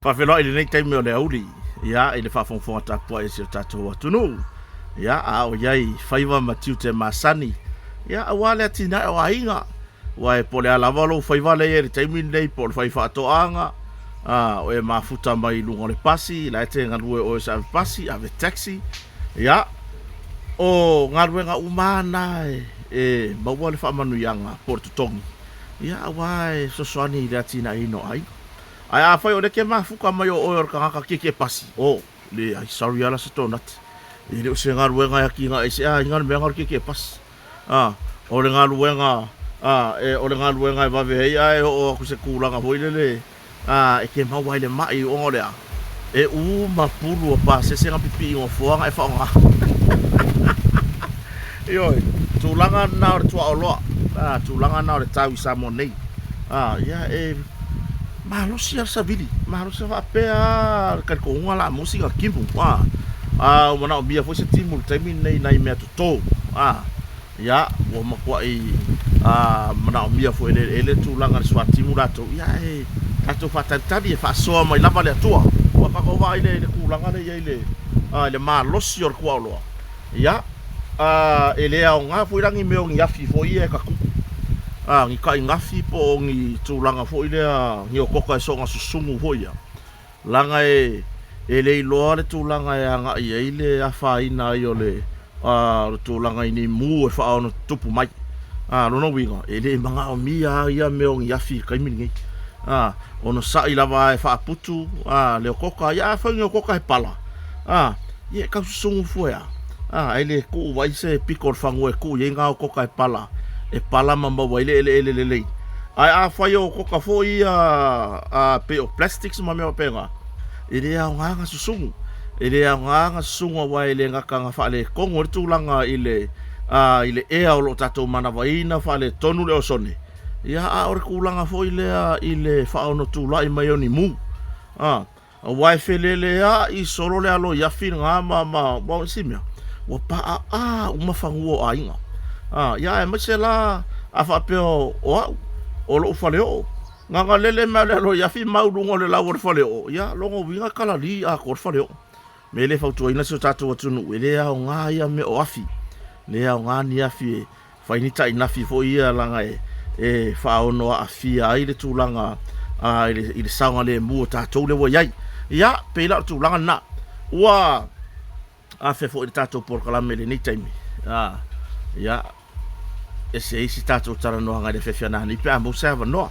Faafeiloai i lenei taimi o le aoauli, ia, i le faafogafoga tapuai a si o tatou atunuu, ia, a o i ai i faiva ma tiute masani, ia, aua le atinae o aiga. Aua e po o le a lava lou faiva lea e i ai i le taimi lenei, po o le faifaatoaga, a, o e mafuta mai i luga o le pasi, la e te galue o oe o se avepasi, ave taxi, ia, o galuega uma lava na e maua le faamanuiaga po o le totogi, ia, aua e fesoasoani i le atinaeina o aiga. Ae afai o lea e te mafuta mai o oe o le tagata tietie pasi, oh, leai, sorry lava la se tonati. E le o se galuega e atinae ai se aiga le mea lena o le tietie pasi. A, o le galuega, a, e, o le galuega e vave ai ae oo atu i se tulaga foi lele, a, e te maua ai le mai ona o le a? E ū ma pulu o pasese na pipii i nofoa na e faaaoga. Ioe, tulaga na o le tuaoloa, a, tulaga na o le tau i Samoa nei. A, ia e malosi lava le savili, malosi lava faapea lava le talitonuga o le a maua sina timu, a, a ua manaomia foi se timu i le taimi lenei i nai mea toto, a. Ia, ua matuai manaomia foi e le eleele le tulaga i le suatimu latou, ia ae tatou faatalitali e faasoa mai lava le Atua. Ua tatou vaai i le tulaga lea e i ai i le malosi o le tuaoloa, ia, e le aoga foi la ni mea o ni afi foi ia e tatu, ni tainafi po o ni tulaga foi lea, ni otoka e soona susunu foi ia, Leaga e le iloa le tulaga e agai i ai le afaina ai o le tulaga i ni mu e faaono tutupu mai. O lona uiga, e le manaomia lava ia mea o ni afi i le taimi lenei. Onosai lava e faaputu le otoka, ia afai o ni otoka e pala, ia e tau susunu fua e a? Ae le tuu ai se pito o le fanua e tuu i ai na otoka e pala, e pala ma maua ai le eleele lelei. Ae afai o otoka foi ia pei o plastics ma mea faapena, e le aoga na susunu. E le aoga na susunu aua e le gata na faaletonu ai le tulaga i le i le ea o lo o tatou manavaina, faaletonu le osone, ia a o le tulaga foi lea i le faaonotulai mai o ni mu. Aua e felelea'i solo le alo i afi lena ma, ma, ma o isi mea, ua pa'a uma fanua o aiga. A, ia aemaise la a faapea o, o a'u, o lo'u faleo'o, na ona lele mai lava o le alo i afi mau i luga o le lau o le faleo'o, ia lona uiga e kalalī atoa le faleo'o. O le mea lea e fautuaina si o tatou atunuu, e le aoga ia mea o afi, e le aoga ni afi e fai ni tainafi foi ia leaga e faaono aafia ai le tulaga i le saogalemu o tatou lea ua i ai. Ia, pei la o le tulaga lena. Ua afea foi le tatou polokalame i lenei taimi. Ia, ese isi tatou talanoaga i le afiafi a nanei pe a maua se avanoa.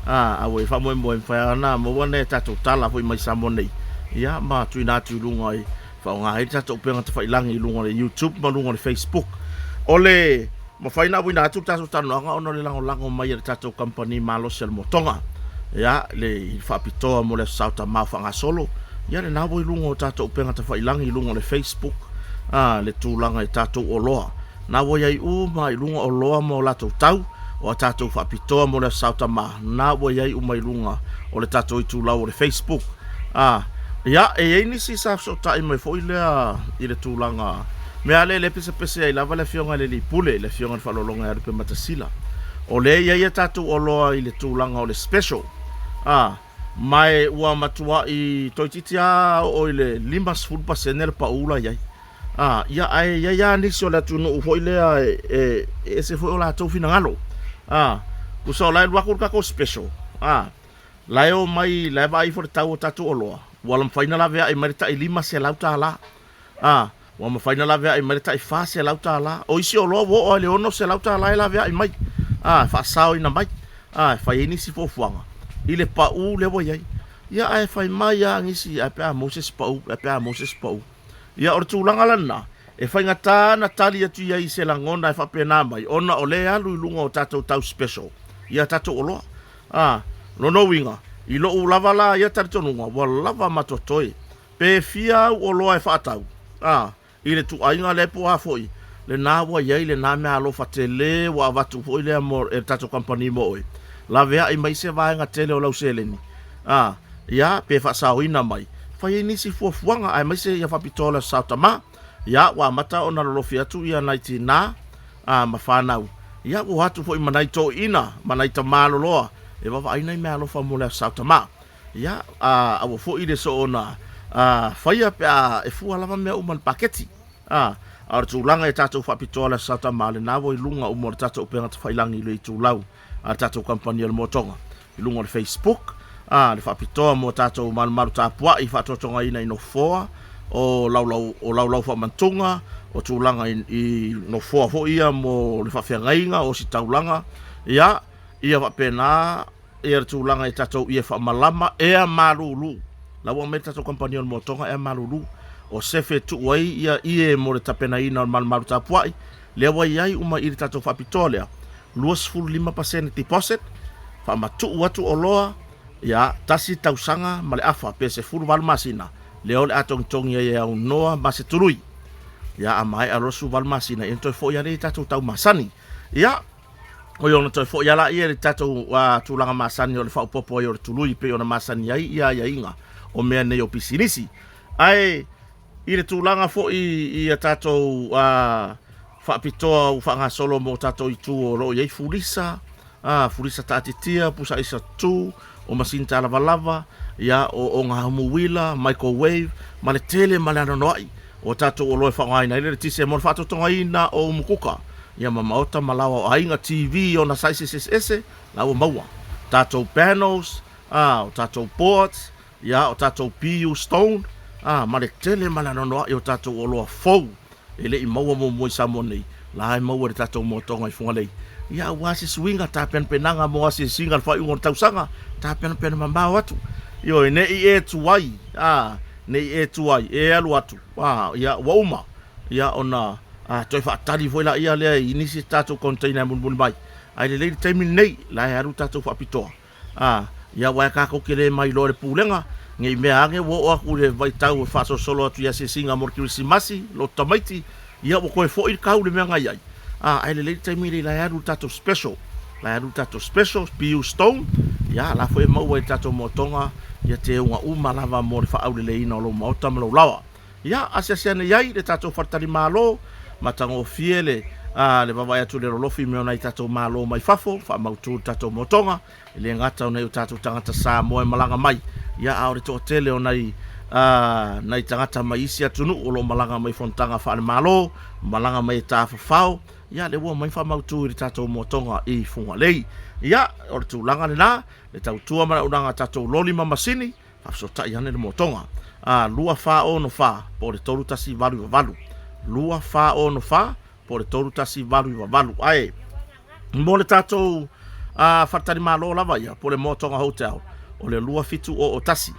A ua faamoemoe e mafai lava ona maua nai a tatou tala foi mai Samoa nei, ia ma tuuina atu i luga i faaaoga ai le tatou upega tafailagi i luga o le YouTube ma luga o le Facebook. O le mafai ona auina atu le tatou talanoaga ona o le lagolago mai a le tatou kamupani malosi a le Motoga, ia, le faapitoa mo le Aso Sa o Tama o faagasolo, ia lena ua i luga o tatou upega tafailagi i luga o le Facebook a, le tulaga i tatou oloa. Na ua i ai uma i luga oloa ma o latou tau, o a tatou faapitoa mo le Aso Sa o Tama, na ua i ai uma i luga o le tatou itulau o le Facebook. A, ia, e i ai nisi sa fesootai mai foi lea i le tulaga mea lea e pesepese ai lava le Afioga i le Alii Pule, le Afioga i le Faaaloaloga ia Lupematasila. O lea e i ai a tatou oloa i le tulaga o le special, a, ma e ua matuai toeitiiti lava oo i le 50% le pau la e i ai. A, ia, ae i ai lava nisi o le atunuu foi lea e ese foi o latou finagalo. A, tusa o la e alu atu le tatou special, a, La e o mai, la e vaai ifo le tau o tatou oloa, ua mafai ona laveai mai le tai $500. A, ua mafai ona laveai mai le tai $400. O isi oloa ua oo lava i le $600 e laveai mai, a, e faasaoina mai, a, e fai ai nisi fuafuaga i le pau lea ua i ai. Ia, ae fai mai lava nisi, ae pe a maua se isi pau, ae pe a maua se isi pau. Ia, o le tulaga la lena, e faigata ona tali atu i ai i se lagona e faapena mai, ona o lea e alu i luga o tatou tau special ia tatou oloa. A, lona uiga, i lo'u lava la ia talitonuga, ua lava ma totoe. Pe fia au oloa e faatau, a, i le tuaiga lea po o a foi, lena ua i ai lena meaalofa tele ua avatu foi lea mo, e le tatou kamupani mo oe. Laveai mai se vaega tele o lau seleni, a, ia, pe faasaoina mai, fai ai nisi fuafuaga, aemaise ia faapitoa le Aso Sa o Tama. Ia, ua amata ona lolofi atu ia nai tinā, a, ma fanau, ia ua o atu foi ma nai toeaiina ma nai tama loloa e vaavaai nai meaalofa mo le Aso Sa o Tama. Ia, a, aua foi le soona faia pe a e fua lava mea uma i le paketi. A, a o le tulaga i tatou faapitoa le Aso Satama, lena ua i luga uma o le tatou upega tafailagi i le itulau a le tatou kamupani o le Motoga i luga o le Facebook, a, le faapitoa mo tatou malumalu tapuai faatotogaina i nofoa o laulau, o laulau faamantuga, o tulaga i, i nofoa foi ia mo le faafeagaiga, o ositaulaga, ia, ia faapena ia le tulaga i tatou ie faamalama, ea malulu. La ua aumai le tatou kamupani o le Motoga ea malulu. O sefe e tuu ai ia ie mo le tapenaina o le malumalu tapuai, lea ua i ai uma i le tatou faapitoa lea, 25% deposit, faamatuu atu oloa, ia, tasi tausaga ma le afa pe 18 masina, lea o le a togitogi ai e aunoa ma se tului. Ia, a maea loa le 18 masina, ia ona toe foi lava lea i tatou tau masani. Ia, Oi ona toe foi lava lea i le tatou tulaga masani o le faaopoopo ai o le tului pei ona masani ai ia aiaiga o mea nei o pisinisi. Ae i le tulaga foi i a tatou faapitoa ua faagasolo mo tatou itu o lo o i ai fulisa, fulisa taatitia, pusa aisa tu, o masini talavalava, ia, o ogaumu uila, microwave, ma le tele ma le anoanoai o tatou oloa e faaaogaina ai le eletise mo le faatotogaina o umukuka, ia ma maota ma laoa o aiga, TV i ona sizes eseese, la ua maua. Tatou panels, o tatou boards, ia, o tatou PU stone, ma le tele ma le anoanoai o tatou oloa fou e le i maua muamua i Samoa nei, la e maua i le tatou moatoga i Fugalei. Ia aua se suiga, tapenapenaga mo asiasiga i le faaiuga o le tausaga, tapenapena mamao atu. Ioe, ne i e tuai, a, ne i e tuai, e alu atu, a, ia, ua uma, ia, ona a, toe faatali foi laia lea i nisi tatou container e mulimuli mai. Ae lelei le taimi lenei, la e alu tatou faapitoa. A, ia aua e kakou te le mailoa i le pulega, ne i mea ane ua oo atu i le vaitau e faasolosolo atu i asiasiga mo le Kerisimasi, loto tamaiti, ia ua toe foi le tau i le mea na i ai. A, ae lelei le taimi lenei la e alu le tatou special, la e alu le tatou special, PU Stone, ia la foi e maua i le tatou moatoga ia teuga uma lava mo le faaauleleiina o lou maota ma lou laoa. Ia, asiasi ane i ai le tatou faletalimalo, matagofie le le vaavaai atu i le lolofi i mea o nai tatou malo mai fafo, faamautu le tatou motoga, e le gata o nai o tatou tagata Samoa e malaga mai, ia a o le toatele o nai nai tagata mai isi atunuu o lo o malaga mai i fonotaga faale-Malo, malaga mai e tafafao, ia lea ua omai faamautu i le tatou motoga i Fugalei. Ia, o le tulaga lena, le tautua ma le auaunaga a tatou loli ma masini, Faafesootai ane le motoga. A, 2464 po o le 3198. 2464 po o le 3198. Ae, mo le tatou faletalimalo lava ia, po o le Motoga Hotel, o le 2701.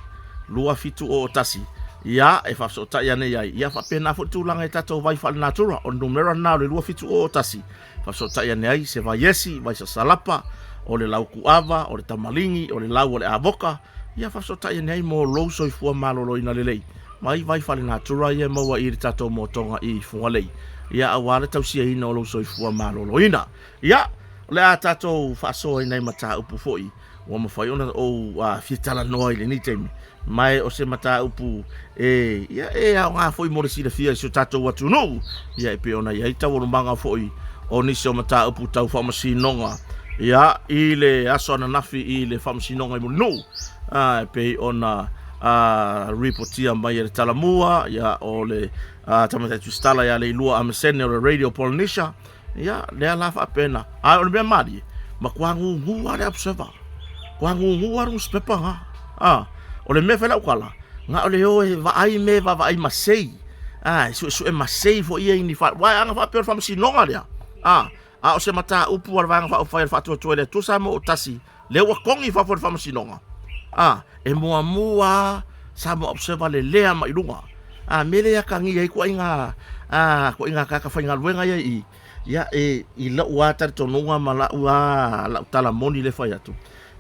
2701. Ia, e faafesootai ane i ai. Ia, faapena foi le tulaga i tatou vai faalenatura. O le numera lena o le 2701. Faafesootai ane ai se vai esi, vai sasalapa, o le laukuava, o le tamaligi, o le lau o le avoka, Ia faafesootai ane ai mo lou soifua maloloina lelei mai vai faalenatura ia e maua i le tatou motoga i Fugalei, ia aua le tausiaina o lou soifua maloloina. Ia, o le a tatou faasoa i nai mataupu foi ua mafai ona ou fia talanoa i lenei taimi, ma o se mataupu e, ia, e aoga foi mo le silafia i si o tatou atunuu, ia e pei ona i ai taualumaga foi o nisi o mataupu tau faamasinoga, ia, i le aso ananafi i le faamasinoga i Mulinuu, a, e pei ona a, ripotia mai e le Talamua, ia, o le a, Tamaitai Tusitala ia Leilua Amesene o le Radio Polynesia, Ia, lea la faapena. Ae o le mea malie, matua gugu lava le Observer. Matua gugu lava le nusipepa na. A, o le mea fai lau tala, na o le o e vaai mea e vaavaai masei. A, e suesue masei foi ia i ni fa... Aua ana faapea o le faamasinoga lea, a, a o se mataupu a le Vaega Faaupufai a le Faatuatua i le Atua Samoa ua tasi, lea ua togi i fafo i le faamasinoga, a, e muamua lava Samoa Observer lelea mai luga. A, mea lea e atagia ai ituaiga, a, ituaiga tagata faigaluega ia i i, ia, e, i lou lava talitonuga ma lau lava, lau tala moni lea e fai atu,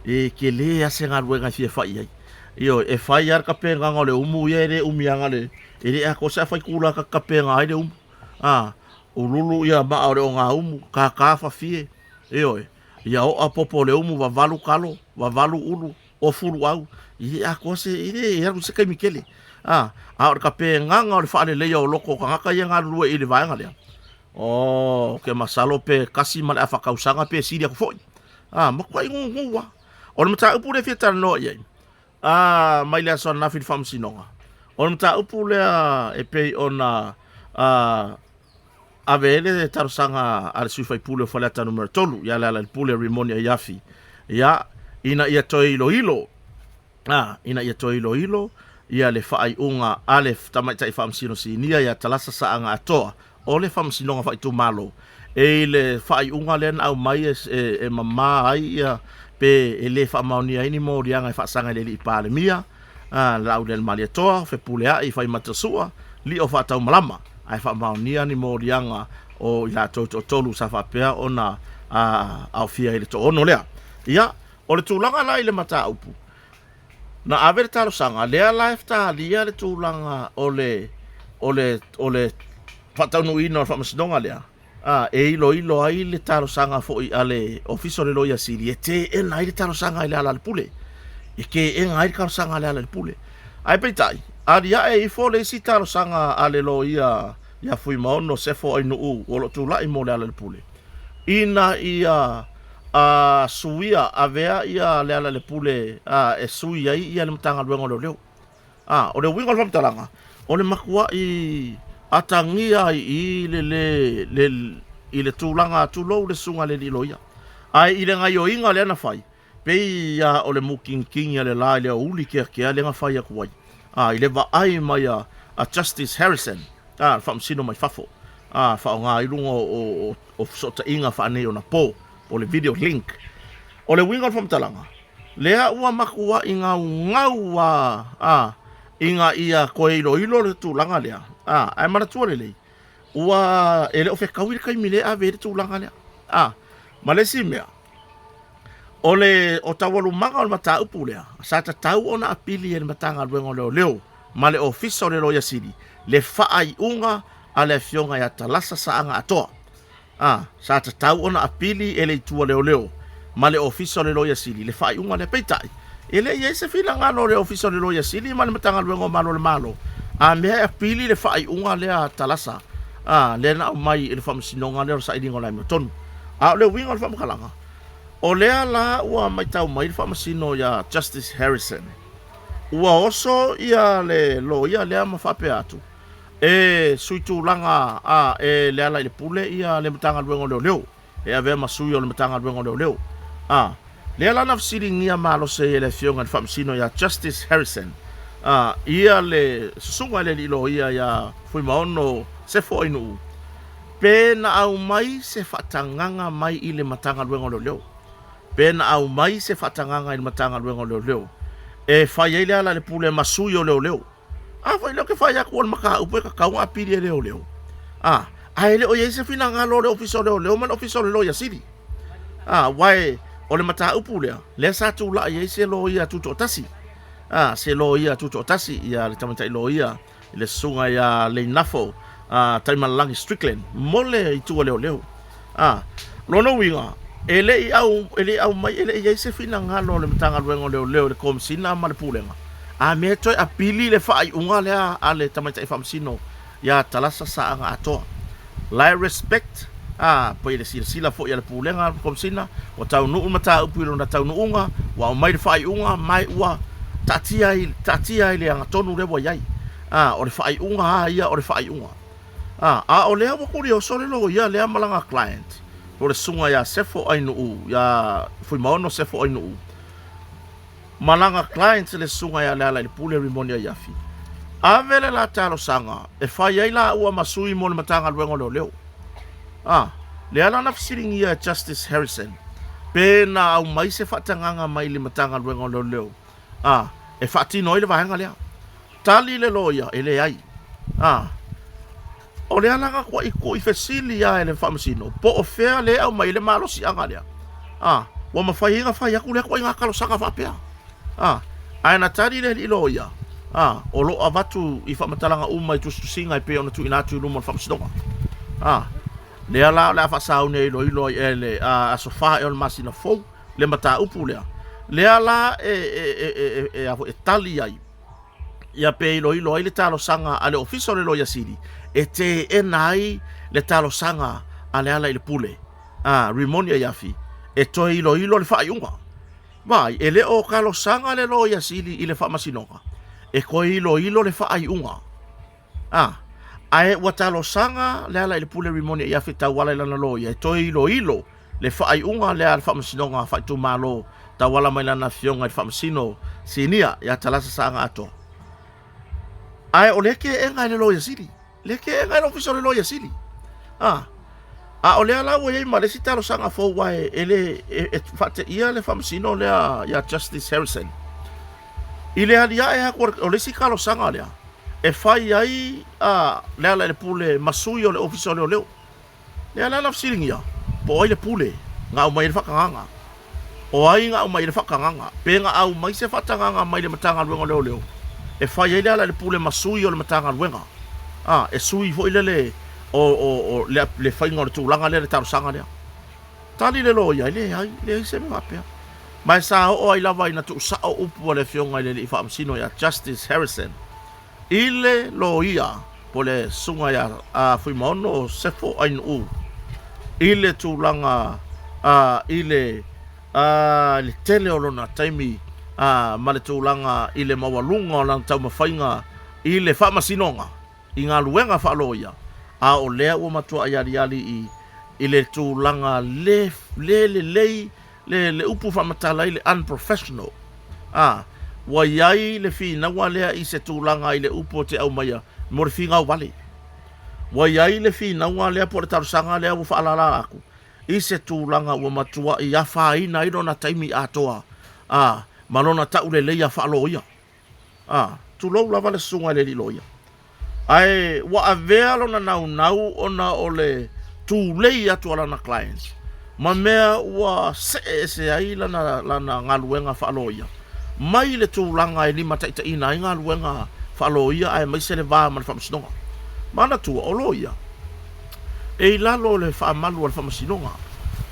e tele lava se galuega e fia fai i ai. Ioe, e fai lava le tapenaga o le umu ia e le umi lava le, e le atoa se afaitula ta te tapena ai le umu. A, ululu ia maa o le ogaumu, tata fafie, ioe. Ia oa popo o le umu, vavalu kalo, vavalu ulu, ofu luau, i le atoa se, i le alu i se taimi tele. A, a o le tapenaga o le faaleleia o loko o tagata ia e galulue i le vaega lea, oh, ou te masalo pe tasi ma le afa tausaga pe sili atu foi. A, matuai gugu lava. O le mataupu lea e fia talanoa i ai, Mai le aso ananafi i le Faamasinoga. O le mataupu lea e pei ona ave ai le talosaga a le sui faipule o Faleata Nu.3 ia Lealailepule Rimoni Aiafi, ia, ina ia toe iloilo, ina ia toe iloilo ia le faaiuga a le Tamaitai Faamasino Sinia ia Talasa Saaga Atoa o le Faamasinoga Faaitumalo e i le faaiuga lea na aumai e mama ai ia pe e le faamaonia ai ni moliaga e faasaga i le Alii Palemia, Laaulialemalietoa, Fepuleai, Faimata Sua, Lio Faataumalama, ae faamaonia ni moliaga o i latou toatolu sa faapea ona aofia i le toaono lea. Ia, o le tulaga la i le mataupu, na ave le talosaga, lea la e talia le tulaga o le o le o le faataunuuina o le faamasinoga lea, e iloilo ai le talosaga foi a le Ofisa o le Loia Sili e teena ai le talosaga i Lealailepule, e teena ai le talosaga a Lealailepule. Ae peitai, aliae ifo le isi talosaga a le loia ia Fuimaono Sefo Ainuu o lo o tulai mo Lealailepule, ina ia suia, avea ia Lealailepule e sui ai ia le Matagaluega o Leoleo. O le uiga o le faamatalaga, o le matuai atagia ai i le le, le i le tulaga tulou le susuga i le alii loia. Ae i le gaioiga lea na fai, pei lava o le mutigitigi a le la i le aoauli keakea lea na fai atu ai, i le vaai mai a Justice Harrison, le faamasino mai fafo, faaaoga ai luga o fesootaiga faaneionapo, po o le video link. O le uiga o le faamatalaga, lea ua matuai gaugau a, a, ina ia toe iloilo le tulaga lea, a, ae manatua lelei, ua e le o fetaui le taimi lea e ave ai le tulaga lea. A, ma le isi mea, o le o taualumaga o le mataupu lea, sa tatau ona apili e le Matagaluega o Leoleo ma le Ofisa o le Loia Sili le faaiuga a le Afioga ia Talasa Saaga Atoa. A, sa tatau ona apili e le Itu a Leoleo ma le Ofisa o le Loia Sili le faaiuga lea. Peitai, e le i i ai se finagalo o le Ofisa o le Loia Sili ma le Matagaluega o Malo a le Malo a mea e apili le faaiuga lea a Talasa, a, lea na aumai i le Faamasinoga lea o le Sailiga o le Amiotonu. A o le uiga o le faamatalaga, o lea la ua matau mai le Faamasino ia Justice Harrison, ua oso ia le loia lea ma faapea atu, E sui tulaga a e Lealailepule ia le Matagaluega o Leoleo e avea ma sui o le Matagaluega o Leoleo. A lea la na fesiligia malosi ai e le Afioga i le Faamasino ia Justice Harrison a ia le susuga i le alii loia ia Fuimaono Sefo Ainuu pe na aumai se faatagaga mai i le Matagaluega o Leoleo pe na aumai se faatagaga i le Matagaluega o Leoleo e fai ai Lealailepule ma sui o Leoleo. A foi lea ou te fai atu o le mataupu e tatau ona apili e leoleo. A, ae le o i ai se finagalo o le Ofisa o Leoleo ma le Ofisa o le Loia Sili. A, aua e, o le mataupu lea, lea sa tulai ai se loia tutoatasi. A, se loia tutoatasi, ia le tamaitai loia, le susuga ia Leinafo a, Taimalelagi Strickland, mo le itu a leoleo. A, lona uiga, e le i au, e le i aumai, e le i i ai se finagalo o le Matagaluega o Leoleo i le Komesina ma le Pulega, a mea e toe apili le faaiuga lea a le tamaitai faamasino ia Talasa Saaga Atoa. La e respect, a, pei le silasila foi a le Pulega ma le Komesina, ua taunuu le mataupu i lona taunuuga, ua aumai le faaiuga, ma ua taatia ai, taatia ai le agatonu lea ua i ai. A, o le faaiuga lava ia o le faaiuga. A, a o lea ua kurioso le loia lea ma lana client, po o le susuga ia Sefo Ainuu, ia Fuimaono Sefo Ainuu, ma lana client le susuga ia Lealailepule Rimoni Aiafi. Ave le la talosaga e fai ai laua ma sui mo le Matagaluega o Leoleo. A, lea la na fesiligia e Justice Harrison pe na aumai se faatagaga mai le Matagaluega o Leoleo A, e faatino ai le vaega lea. Tali le loia, e leai. A, o lea la na tuai fesili lava e le faamasino, po o fea lea e aumai ai le malosiaga lea. A, ua mafai ai ona fai atu lea ituaiga talosaga faapea. A, ae na tali le alii loia, a, o lo o avatu i faamatalaga uma i tusitusiga e pei ona tuuina atu i luma o le faamasinoga. A, lea la o le a faasauni e iloilo ai e le aso 4 ea o le masina fou le mataupu lea, lea la e tali ai ia pe iloilo ai le talosaga a le Ofisa o le Loia Sili e teena ai le talosaga a Lealailepule a Rimoni Aiafi e toe iloilo le faaiuga. Vaai, e le o talosaga le Loia Sili i le Faamasinoga e toe iloilo le faaiuga. A, ae ua talosaga Lealailepule Rimoni Aiafi e tauala i lana loia e toe iloilo le faaiuga lea a le Faamasinoga Faaitumalo tauala mai lana afioga i le Faamasino Sinia ia Talasa Saaga Atoa. Ae o lea keega e le Loia Sili, lea keega e le Ofisa o le Loia Sili. A, a o lea la ua i ai ma le isi talosaga fou aua e le e faateia le Faamasino lea ia Justice Harrison. I le aliae atu o le isi talosaga lea e fai ai a Lealailepule ma sui o le Ofisa o Leoleo. Lea la na fesiligia, po o ai le pule na aumai ai le faatagaga? O ai na aumai ai le faatagaga? Pe na aumai se faatagaga mai le Matagaluega o Leoleo e fai ai Lealailepule ma sui o le Matagaluega? A, e sui foi lele o, o, o le, le faiga o le tulaga lea, le talosaga lea. Tali le loia, e leai, leai se mea faapea. Ma e sa oo ai lava ina tuusao upu a le Afioga i le Alii Faamasino ia Justice Harrison i le loia po o le Susuga ia Fuimaono Sefo Ainuu i le tulaga i le le tele o lona taimi ma le tulaga i le maualuga o lana taumafaiga i le faamasinoga i galuega faaloia, a o lea ua matuai aliali i i le tulaga le le lelei le le upu faamatala ai le unprofessional. A, ua i ai le finauga lea i se tulaga i le upu ou te aumaia mo le finau vale. Ua i ai le finauga lea po o le talosaga lea ua faalala atu i se tulaga ua matuai afaina ai lona taimi atoa, a, ma lona tauleleia faaloia. A, tulou lava le susuga i le alii loia. Ae ua avea lona naunau ona o le tulei atu a lana client ma mea ua see ese ai lana, lana galuega faaloia mai le tulaga e limataitaiina ai galuega faaloia aemaise le va ma le faamasinoga. Manatua, o loia e i lalo o le faamalu a le faamasinoga,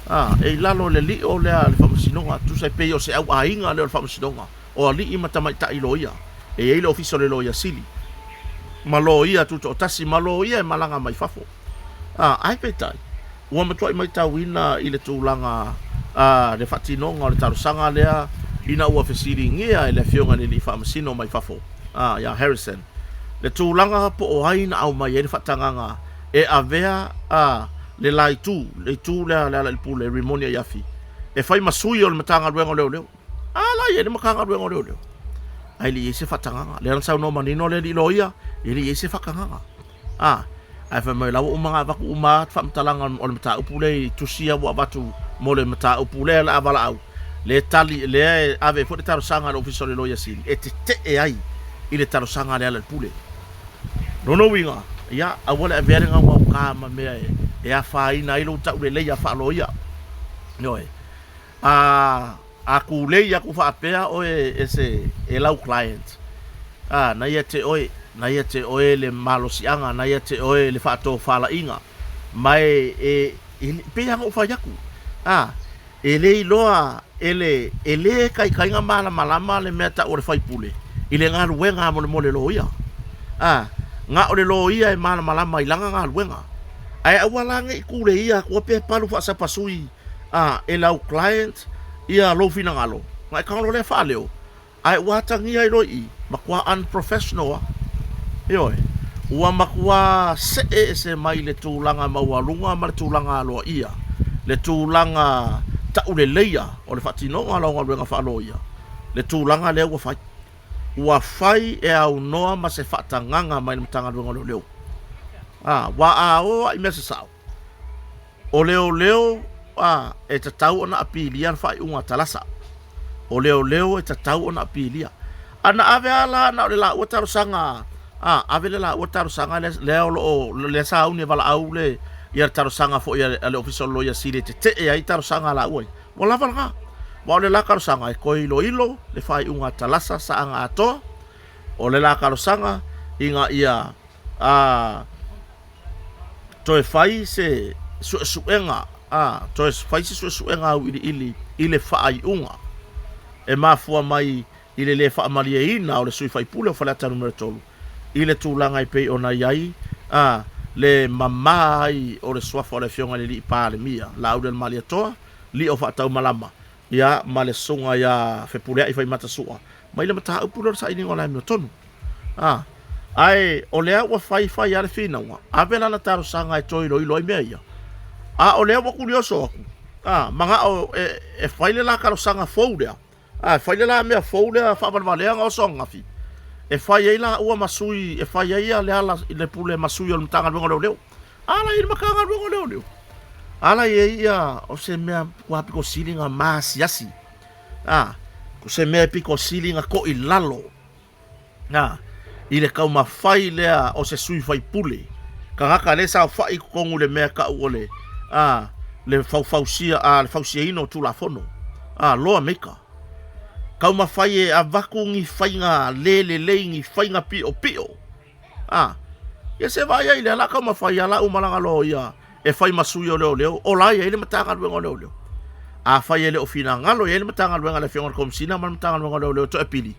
a, e i lalo o le lio lea a le faamasinoga, tusa e pei o se auaiga lea o le faamasinoga. o alii ma tamaitai loia. E i ai le Ofisa o le Loia Sili, ma loia tutoatasi, ma loia e malaga mai fafo. A, ae peitai, ua matuai matauina i le tulaga a le faatinoga o le talosaga lea ina ua fesiligia e le Afioga i le Alii Faamasino mai fafo, a, ia Harrison, le tulaga po o ai na aumai ai le faatagaga e avea a le la itu, le itu lea a Lealailepule, Rimoni Aiafi, e fai ma sui o le Matagaluega o Leoleo. A la i ai le Matagaluega o Leoleo, ae le i ai se faatagaga. Lea na saunoa manino le alii loia, e le i ai se faatagaga. A, ae fai mai la ua uma ona avatu uma faamatalaga o le mataupu lea i tusi ia ua avatu mo le mataupu lea la a valaau, lea e tali, lea e ave ai foi le talosaga a le Ofisa o le Loia Sili e tetee ai i le talosaga a Lealailepule. Lona uiga, ia, aua le avea le gaugauta ma mea e afaina ai lou tauleleia faaloia. Ioe. A a tulei atu faapea oe e se e lau client, a na ia te oe, na ia te oe le malosiaga, na ia te oe le faatofalaiga, ma e, e, e pei lava ona ou fai atu, a e le iloa e le, e le taitaiga malamalama le mea tau o le faipule i le galuega mo le loia. A na o le loia e malamalama i lana galuega. Ae aua la ne i tuleia atua pe palu faasapasui a e lau client ia lou finagalo, ona e tago loa lea faaleo, ae ua atagia ai loa i i, matua unprofessional a. Ioe. Ua matua see ese mai le tulaga maualuga ma le tulaga aloaia, le tulaga tauleleia o le faatinoga o lau galuega faaloia, le tulaga lea ua fai. Ua fai e aunoa ma se faatagaga mai le Matagaluega o Leoleo. A, ua a o a i mea se sao, O leoleo a e tatau ona apilia le faaiuga a Talasa. O leoleo e tatau ona apilia. A na ave a la na o le laua talosaga a ave le laua talosaga lea lea o lo o lea sauni e valaau le ia le talosaga foi a le Ofisa o le Loia Sili e tetee ai talosaga a laua ia. Ua lava lena. Aua o le la talosaga e toe iloilo le faaiuga a Talasa Saaga Atoa. O le la talosaga ina ia a toe fai se suesuega, a, toe fai se suesuega auiliili i le faaiuga e mafua mai i le lē faamalieina o le sui faipule o Faleata Nu.3 i le tulaga e pei ona i ai, a, le mama ai o le suafa o le Afioga i le Alii Palemia, Laauli Alemalietoa, Lio Faataumalama. ia ma le Susuga ia Fepuleai Faimatasua mai le mataupu lea o le sailiga o le amiotonu. A, ae o lea ua fai fai lava le finauga, ave lana talosaga e toe iloilo ai mea ia. A o lea ua kulioso atu, a, manao e, e fai le la talosaga fou lea, a, e fai le la mea fou lea faavalevalea na oso ananafi, e fai ai laua ma sui, e fai ai Lealailepule ma sui o le Matagaluega o Leoleo. A la i le Matagaluega o Leoleo, a la i ai ia, o se mea matua pito sili ona maasiasi, a, o se mea e pito sili ona toilalo, a, i le taumafai lea o se sui faipule, tagata lea e saofai i totonu i le mea e tau o le, a, le faufausia, a, le fausiaina o Tulafono, a, law maker. Taumafai e avatu ni faiga le lelei, ni faiga piopio, A, ia se vaai ai lea la taumafai a lau malaga loia e fai ma sui o leoleo, o la e i ai le Matagaluega o Leoleo. Afai e le o finagalo i ai le Matagaluega a le Afioga i le Komesina ma le Matagaluega o Leoleo e toe apili,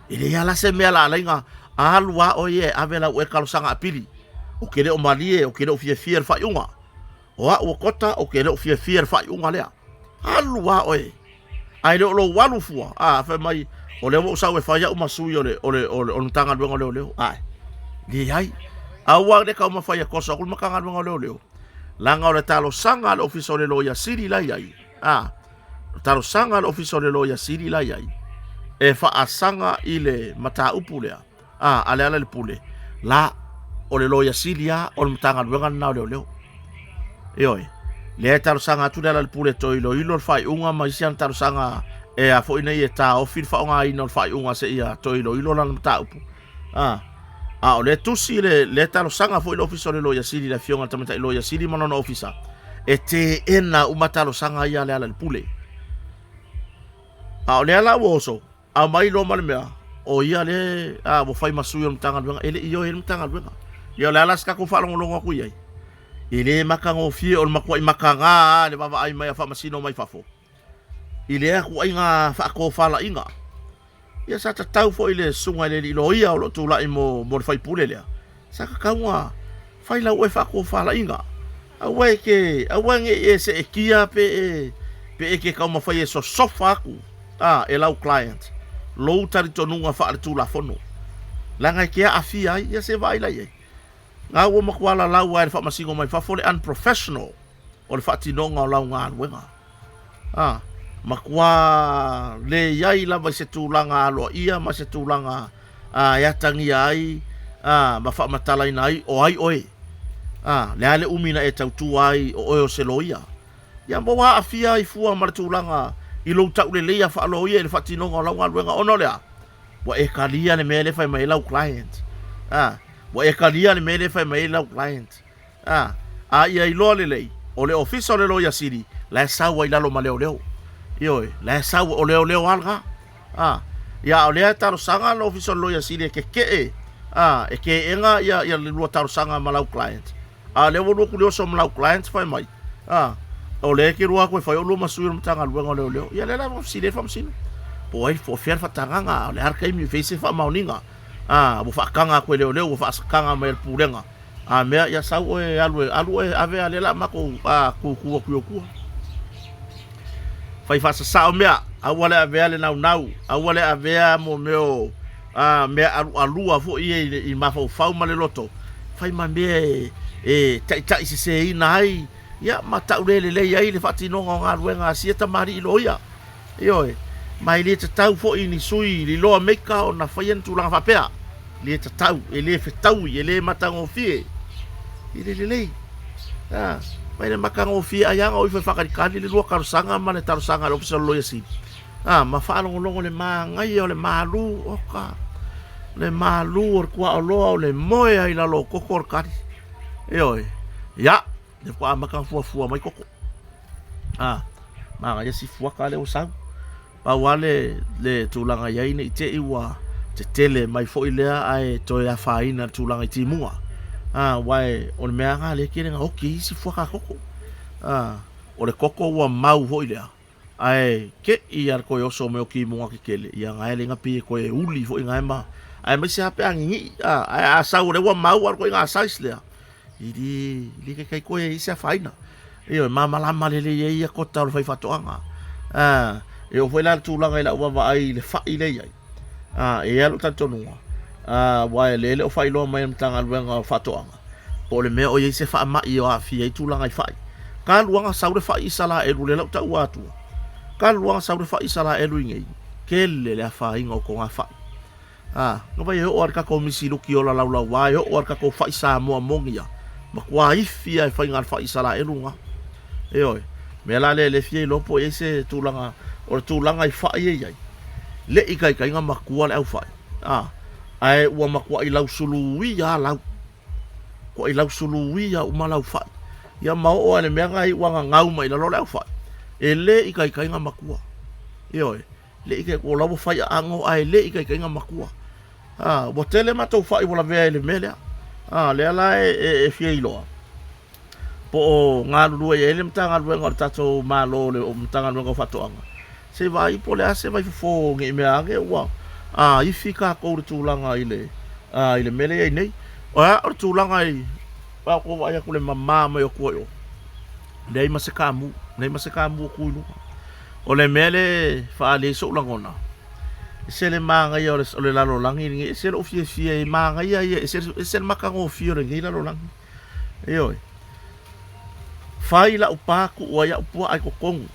e leai lava la se mea la alai na alu a oe ia e ave lau oe talosaga apili. Ou te le o malie, ou te le o fiafia i le faaiuga. O au o Kota, ou te le o fiafia i le faaiuga lea. Alu lava oe. Ae le o lou alu fua, a, fai mai, o lea ua ou sau e fai au ma sui o le, o le, o le, o le Matagaluega o Leoleo. Ae, leai. Aua le taumafai e toso atu le Matagaluega o Leoleo, leaga o le talosaga a le Ofisa o le Loia Sili la i ai, a, o talosaga a le Ofisa o le Loia Sili la i ai, e faasaga i le mataupu lea, a, a Lealailepule, la, o le Loia Sili lava o le Matagaluega lena o Leoleo. Ioe, lea e talosaga atu Lealailepule e toe iloilo le faaiuga ma isi ana talosaga e a foi nei e taofi le faaaogaina o le faaiuga seia toe iloilo lana mataupu. A, a o lea tusi le, lea talosaga foi le Ofisa o le Loia Sili, le Afioga i le Tamaitai Loia Sili ma lona Ofisa, e teena uma talosaga ia a Lealailepule. A o lea la ua oso, Aumai loa ma le mea, o ia lea a, ua fai ma sui o le Matagaluega, e le i ioe ai le Matagaluega. Ia o le a la se tatou faalogologo atu i ai? E le matagofie, o le matuai mataga lava i le vaavaai mai a faamasino mai fafo i lea ituaiga faatofalaiga. Ia sa tatau foi i le susuga i le alii loia o lo o tulai mo, mo le faipule lea, sa tatau ona fai lau oe faatofalaiga. Aua e te, aua ne i e seetia pe e, pe e te taumafai e sosofa atu a, e lau client lou talitonuga faaletulafono, leaga e te aafia ai. Ia se vaai la i ai. Na ua matua lalau lava e le faamasino mai fafo le unprofessional o le faatinoga o lau galuega. A, matua le i ai lava i se tulaga aloaia ma se tulaga a, e atagia ai a, ma faamatalaina ai o ai oe. A, le a le umi na e tautua ai o oe o se loia. Ia ma ua aafia ai fua ma le tulaga i lou tauleleia faaloia i le faatinoga o lau galuega ona o le a? Ua e talia le mea lea e fai mai ai lau client. A, ua e talia le mea lea e fai mai ai lau client. A, a ia iloa lelei, o le ofisa o le Loia Sili, la e sau ai lalo ma leoleo. Ioe, la e sau, o leoleo lava lena. A, ia a o lea e talosaga le ofisa o le Loia Sili e keke'e, a, e keena ia, ia le lua talosaga ma lau client. A o lea ua lua tulioso ma lau client fai mai, a, o lea e te lua atu e fai oulua ma sui o le Matagaluega o Leoleo. Ia lea la ua fesili ai le Faamasino, po o ai, po o fea le faatagaga, a o le a le taimi e fai ai se faamaoniga. A, ua faataga atu e leoleo, ua faataga mai e le Pulega. A mea, ia sau oe alu e, alu oe ave a lea la matou a tutu atu i ou tua. Fai faasasao mea, aua le avea le naunau, aua le avea mo mea o a, mea alualua foi ia i, i mafaufau ma le loto. Fai ma mea e, e taitaiseseina ai, ia ma taule lelei ai le faatinoga o galuega a sia tamalii loia. Ioe, ma e le tatau foi i ni sui liloa meika ona faia ni tulaga faapea. E le tatau, e le fetaui, e le matagofie. E le lelei. A, mai le matagofie ai lava ona o ifo e faakalikali le lua talosaga ma le talosaga a le Ofisa o le Loia Sili. A, ma faalogologo le manaia o le malu, oka, le malu o le tuaoloa o le moe ai lalo o koko o le kali. Ioe, ia, lea faatoa amata ona fuafua mai koko. A, manaia si fuata lea ua sau. Pau lava le, le tulaga i ai ne i te i ua tetele mai foi lea ae toe afaina le tulaga i timuga. A, aua e, o le mea lava lena lea e tele na oti ai isi fuata koko. A, o le koko ua mau foi lea, ae te i lava le toe oso mai o timuga tetele, ia na e leai na pei e toe uli foi na e ma, aemaise lava pe a ninii. A, ae a sau o lea ua mau a o le ituaiga size lea, E le, le taitai koe i se afaina. Ioe, malamalama lelei ai ia kota o le faifaatoaga. E oo foi la le tulaga i lau vaavaai i le fai lea e i ai, a, e i ai lou talitonuga, a, aua e le o faailoa mai e le Matagaluega o Faatoaga, po o le mea o i ai se faamai o aafia ai tulaga i fai. Talu lava ona sau le fai Isaraelu lea la ua taua atua, talu lava ona sau le fai Isaraelu i inei, tele le afaina o togafai. A, na vaai e oo lava i le tatou misiluki ola laulauā, e oo lava i le tatou fai Samoa moni lava, matua ifi lava e faiga a le fai Isaraelu lena. Ioe. O le mea la lea e le fia iloa po o i ai se tulaga, o le tulaga i fai e i ai, le i taitai ona matua le aufai, a, ae ua matuai lausuluia lava lau, matuai lausuluia uma lau fai. Ia ma oo lava i le mea lena e iu lava ina gau mai i lalo le aufai, e le i taitai ona matua. Ioe. Le i o la ua fai aano ae le i taitai ona matua. A, ua tele matou fai ua lavea i le mea lea. A, lea la e fia iloa po o galulue i ai le Matagaluega o le tatou Malo, le Matagaluega o Faatoaga, se i vaai po o le a se vaifofo ne i mea ane ua ifi tatou i le tulaga i le, i le mea lea e i ai nei. O le tulaga i, a outou vaai atu i le mama mai o tua i o, leai ma se kamu, leai ma se kamu o tu i luga. O le mea lea e faaali ai sou lagona, ese le manaia o le lalolagi lenei, ese lou fiafia e manaia ia, ese, ese le matagofie o lenei lalolagi. Ioe. Fai lau pa tuu ai au puaa i totonu.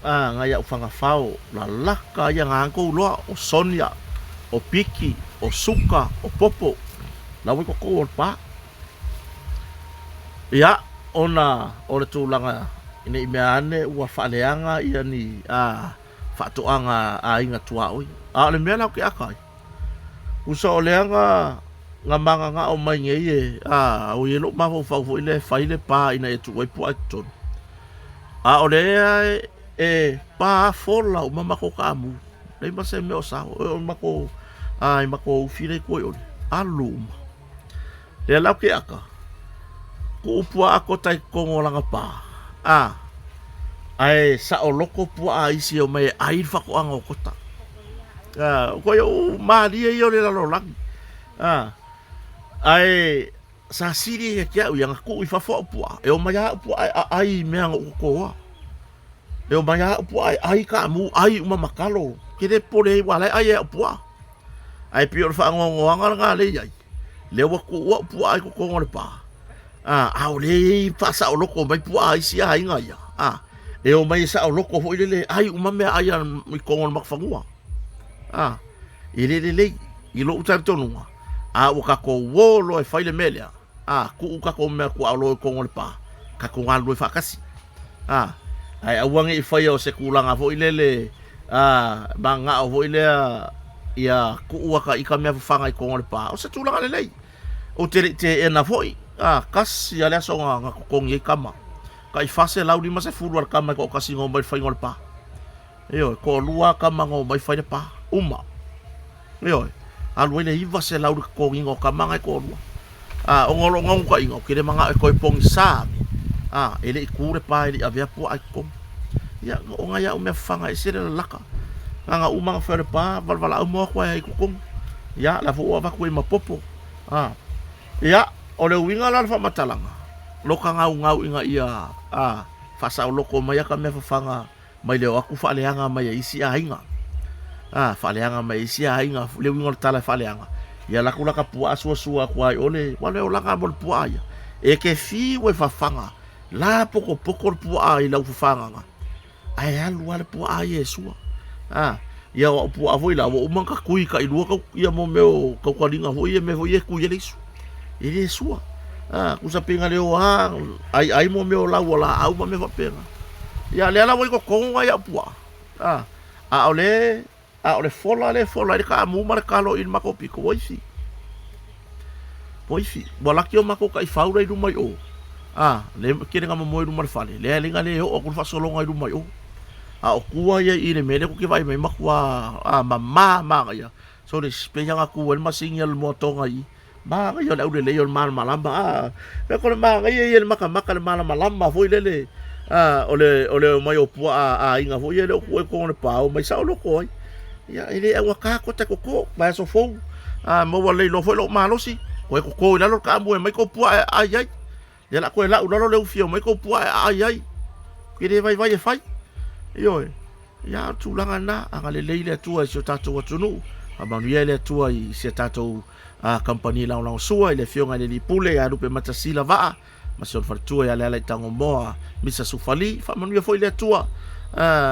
A, nai au fagafao lalaka ia na tou iloa, o Sonia, o Piki, o Suka, o Popo, la ua i totonu o le pa. Ia, ona o le tulaga ne i mea ane ua faaleaga ia ni a faatoaga a aiga tuaoi. A o le mea la ou te ata ai, usa o lea na na mananao mai nei e a ua i ai lou mafaufau foi lea e fai le pa ina ia tuu ai puaa i totonu. A o lea e pa fola uma matou taamu, leai ma se mea o sao, e oo i matou a i matou ufi la e i tua i o, alu uma. Lea la ou te ata, tuu puaa kota i totonu o lana pa, a, ae saoloto puaa a isi e omai e ai le faatoaga o kota. A, o koe ou malie ia o le lalolagi. A, ae sa sili ia te au ia na tuu i fafo au puaa, e omai lava au puaa e aai i mea na ou totoa. E omai lava au puaa e ai kaamu, ai uma ma talo. Ke le popole ai, aua o la e ai e au puaa. Ae pei o le faanoanoaga lena lea e i ai, lea ua tuu au puaa i totonu o le pa, a, a o lea e i ai faasaoloto mai puaa a isi aiga ia, a, e omai e saoloto foi lele e ai uma meaai i totonu o le mafanua. A, e le lelei i lou talitonuga, a ua tatou o loa e fai le mea lea, a, tuu tatou mea tuaolo i totonu o le pa, tatou galulue faatasi. A, ae aua ne i faia o se tulaga foi lele, a, mananao foi lea ia tuu ata ita mea fafaga i totonu o le pa. O se tulaga lelei. Ou te le i teena foi, a, tasi lava le aso na, na totogi ai tama. Tai 450 a le tama e toatasi na omai i le faiga o le pa. Ioe, toalua lava tama na omai fai le pa, uma. Ioe, alu ai le 900 i le totogiina o tama na e toalua. A, ona o lou naunautaiga, ou te le manao e toe pogisa ane, a, e le i tu le pa e le i avea puaa i totonu. Ia, o nai au mea fafaga e ese le lalaka. Na ona uma ona fai o le pa, valavala uma o atu ai i totonu. Ia, la foi ua avatu ai ma popo. A, ia, o le uiga la o le faamatalaga, loka gaugau ina ia, a, faasaoloto mai aka mea fafaga mai le o atu faaleaga mai e isi aiga. A, faaleaga mai e isi aiga, le uiga o le tala e faaleaga, ia alu atu la ka puaa suasua atu ai ole, ua le olaga mo le puaa ia. E te fiu e fafaga, la potopoto le puaa i lau fafagaga, ae alu lava le puaa ia e sua. A, ia o au puaa foi la, ua uma ona tatui tailua tau, ia mo mea o tautaliga foi ia, mea foi ia e tui ai le isu. E le sua. A, tusa pe na le o a, ai ai mo mea o lau o laau ma mea faapena. Ia, lea la ua i totonu nai au puaa. A, a o le, a o le fola lea e fola ai le kaamu ma le kalo i le matou pito, ua isi. Ua isi. Ua laki o matou taifau la i luma i o. A, lea e tele na momoe i luma o le fale, lea e ala ai ona le oo atu le faasologa i luma i o. A o tua ia i le mea lea tou te vaai mai, matua, a, mama manaia. Sole, pei lava na tu ai le masini a le moatoga i i. Manaia o le aulelei o le malamalama. A, fai atu o le manaia ia i le matamata le malamalama foi lele, a, o le, o le omai o puaa a aiga foi ia e le o tuua i totonu o le pa, omai saoloto ai. Ia, e le augata kota e toto, vaiaso fou, a maua lelei loa foi lou malosi, toe toto i lalo le kaamu e aumai tou puaa e aai ai. Ia o le a toe lau i lalo le ufi e aumai tou puaa e aai ai. E le vaivai e fai. Ioe. Ia, o le tulaga lena, agalelei le Atua i si o tatou atunuu, faamanuia le Atua i si a tatou kamupani lagolagosua i le Afioga i le Alii Pule ia Lupematasila Vaa ma si ona faletua ia Lealaitagomoa Misa Sufali. Faamanuia foi le Atua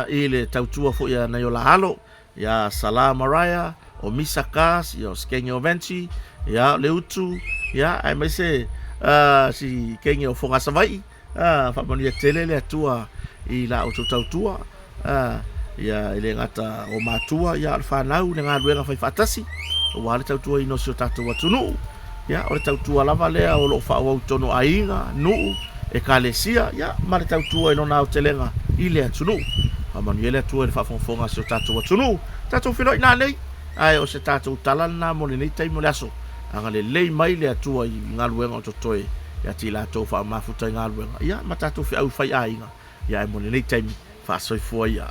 i le tautua foi a nai o la alo ia Sala Mariah, o Misa Kas, ia o Skenge o Venci, ia o Leutu, ia aemaise si kenge o Fogaa Savaii. Faamanuia tele le Atua i la outou tautua, ia e le gata o matua, ia o le fanau, le galuega fai faatasi aua le tautuaina o si o tatou atunuu. Ia o le tautua lava lea o lo o faaauau i totonu o aiga, nuu, ekalesia, ia ma le tautua i lona aotelega i le atunuu. Faamanuia le Atua i le faafogafoga a si o tatou atunuu. Tatou feiloai nanei, ae o se tatou tala lena mo lenei taimi o le aso. Agalelei mai le Atua i galuega o totoe ia te i latou faamafuta i galuega, ia ma tatou feau fai aiga, ia ae mo lenei taimi, faasoifua ia.